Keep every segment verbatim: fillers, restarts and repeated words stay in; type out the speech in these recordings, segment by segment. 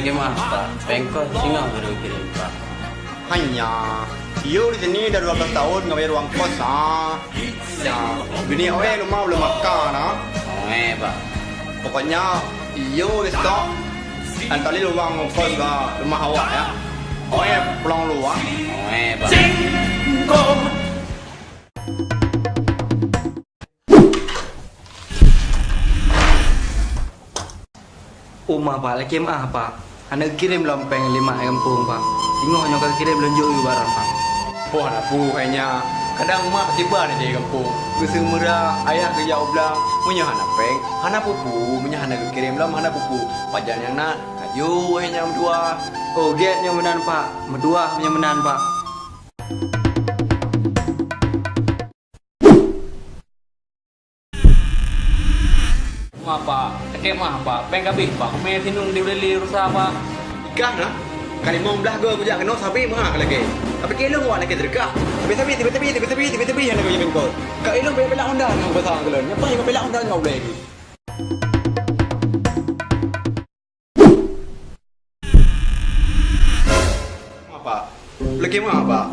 Terima, Pak. Péng kos singoh baru kirém, Pak. Hanya, yôh di sini dah dua belas tahun nggak bayar uang kos, ah. Ya, bini awak rumah belum makan, ah. Oh, eh, Pak. Pokoknya, yôh besok, antalin uang kos ke rumah awak, ya. Oh, eh, pulang dulu, ah. Oh, eh, Pak. Uma, Pak, lakée meu'ah, Pak. Hana geukirém lom péng lé mak gampông, Pak. Singoh nyoe ka geukirém lôn jok yue barang, Pak. Poh hana peue hai nyak. Kadang mak tiba di gampông. Geuseumeura ayah geujak u blang. Meunyoe hana péng, hana peue-peue. Meunyoe hana geukirém lom, hana peue-peue. Pajan nyang na, kaju hai nyak meutuah. Oh, gét nyoe meunan, Pak. Meutuah nyoe meunan, Pak. Meu'ah, Pak. Lakée meu'ah, Pak. Péng ka abéh, Pak. Kumé sinung di ulée-lée rusa, Pak. Ikah na, ka limong blaih goe kujak keunoe sabé meu'ah ka lagée. Tapi keu ilôn awak lakée seudeukah. Sabé-sabé, sabé-sabé, sabé-sabé, sabé-sabé hana kujak keu engkau. Ka ilôn bak peulat honda ngon kuasa keu lôn. Nyan paih ngon peulat honda ngon ulée lagi. Apa? Lakée meu'ah, Pak.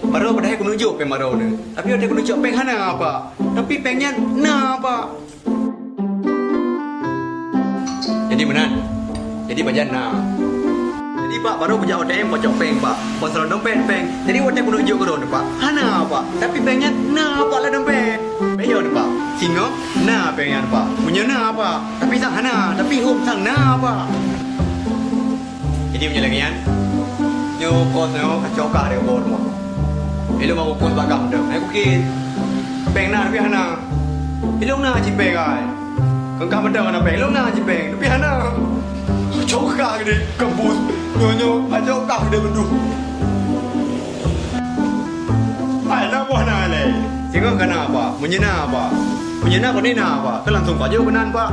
Baroe padahai keuneuk jok péng baroe nyoe. Tapi watée keuneuk jok péng hana, Pak. Tapi péng nyan na, Pak. Jadi meunan. Jadi pajan na. Jadi, Pak, baroe kujak A T M pacok péng, Pak. Ban salon dompet péng. Jadi watée keuneuk jok keu droeneuh, Pak. Hana, Pak. Tapi péng nyan na, Pak, lam dompet. Pajan, Pak. Singoh na péng nyan, Pak. Meunyoe na, Pak. Tapi sang hana. Tapi hom sang na, Pak. Jadi meunyoe lagée nyan, nyoe kos nyoe kacokah di ubak rumoh. Ilôn meu'ah kos bak kah mantong. Hai kukét. Péng na tapi hana. Ilôn na cit péng ai. Keu kah mantong hana péng, ilôn na cit péng tapi hana. Kacokah di kampus. Nyoe nyoe kacokah di beudôh. Ai na boh na lé. Singoh ka na, Pak. Meunyoe na, Pak. Meunyoe na kon na, Pak. Ka langsung pajôh keunan, Pak.